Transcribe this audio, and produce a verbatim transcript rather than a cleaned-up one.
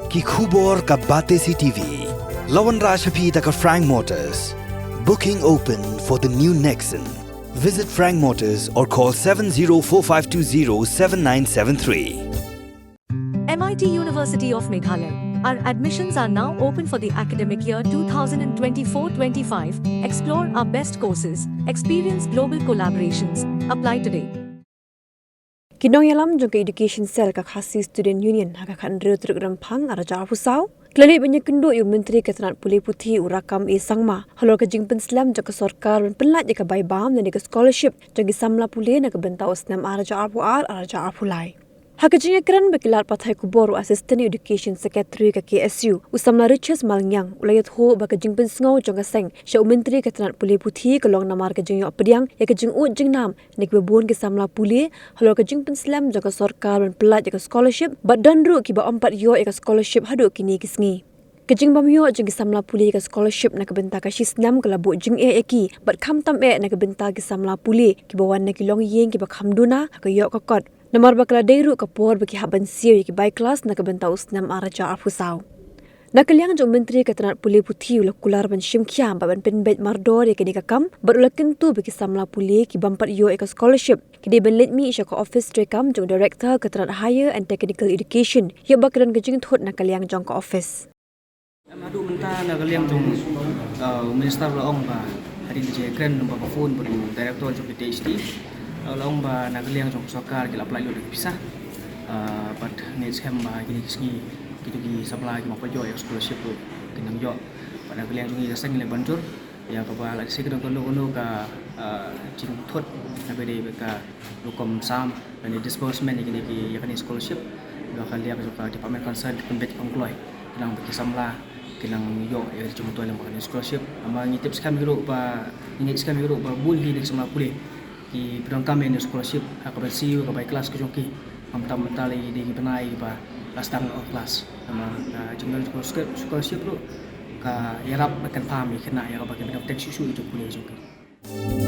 Ki khubor ka Batesi TV. La wanrah sha phi da ka Frank Motors. Booking open for the new Nexon. Visit Frank Motors or call seven zero four five two zero seven nine seven three. M I T University of Meghalaya. Our admissions are now open for the academic year twenty twenty-four twenty-five. Explore our best courses, experience global collaborations. Apply today. Ki nongïalam jong ka Education Cell ka Khasi Student Union ha ka khathynriew tarik Rymphang arhajar arphew saw ki la leit ban ïakynduh ïa u Myntri ka tnat pule puthi u Rakkam A Sangma halor ka jingpynslem jong ka sorkar ban pynlait ïa ka bai bam lane ka scholarship jong ki samla pule na ka bynta u snem arhajar arphew ar arhajar arphew lai. Ha ka jingïakren bad ki lad pathai khubor u Assistant Education Secretary ka K S U u samla Riches Malngiang u la ïathuh ba ka jingpynsngew jong ka seng sha u Myntri ka tnat pule puthi ka long namar ka jingïoh pdiang ïa ka jingud jingnam na kiba bun ki samla pule halor ka jingpynslem jong ka sorkar ban pynlait ïa ka scholarship bad don ruh kiba ym pat ïoh ïa ka scholarship haduh kine ki sngi. Ka jingbym ïoh jong ki samla pule ïa ka scholarship na ka bynta ka shi snem ka la buh jingeh ïa ki bad khamtam eh na ka bynta ki samla pule kiba wan na ki longïing kiba kham duna ha ka ïoh ka kot. Namar ba ka la dei ruh ka por ba ki hap ban siew ïa ki bai klas na ka bynta u snem arhajar arphew saw. Na ka liang jong u Myntri ka tnat pule puthi u la kular ban shim khia bad ban pynbeit mardor ïa kane ka kam bad u la kyntu ba ki samla pule ki bym pat ïoh ïa ka scholarship ki dei ban leit mih sha ka ophis treikam jong u Director ka tnat Higher and Technical Education ïoh ba ka don ka jingthut na ka liang jong ka ophis. Em, haduh mynta na ka liang jong, uh, u Minister u la ong ba hadien ka jingïakren lyngba ka phone bad u Director jong ka T H T, uh, u la ong ba na ka liang jong ka sorkar ki la pynlait lut da ki pisa. Uh, bad ngeit skhem ba kine ki sngi kito ki samla ki ym pat ïoh ïa ka scholarship ruh kin nang ïoh. Bad na ka liang jong ngi ka seng ngi la ban jur ïa kaba lada shisha ka don kano kano ka, ah, jingthut na ka dei ka rukom sam lane disbursement ïa kane ki, ïa kane scholarship, ba ka liang jong ka department concern ka pynbeit ka pynkloi khnang ba ki samla kin nang ïoh ïa ka jingmyntoi lem bad kane scholarship. Namar ngi tip skhem hi ruh ba, ngi ngeit skhem hi ruh ba bun hi na ki samla pule kiba donkam ïa kane scholarship ha kaba siew ïa ka bai klas ka jong ki. Khamtam mynta la ki dei ki bnai kiba la sdang ong klas. Namar ka jingdon scholarship, scholarship ruh ka ïarap ba kan pham ïa khynnah ïa kaba ki bynta shuh shuh ïa jong pule jong ki.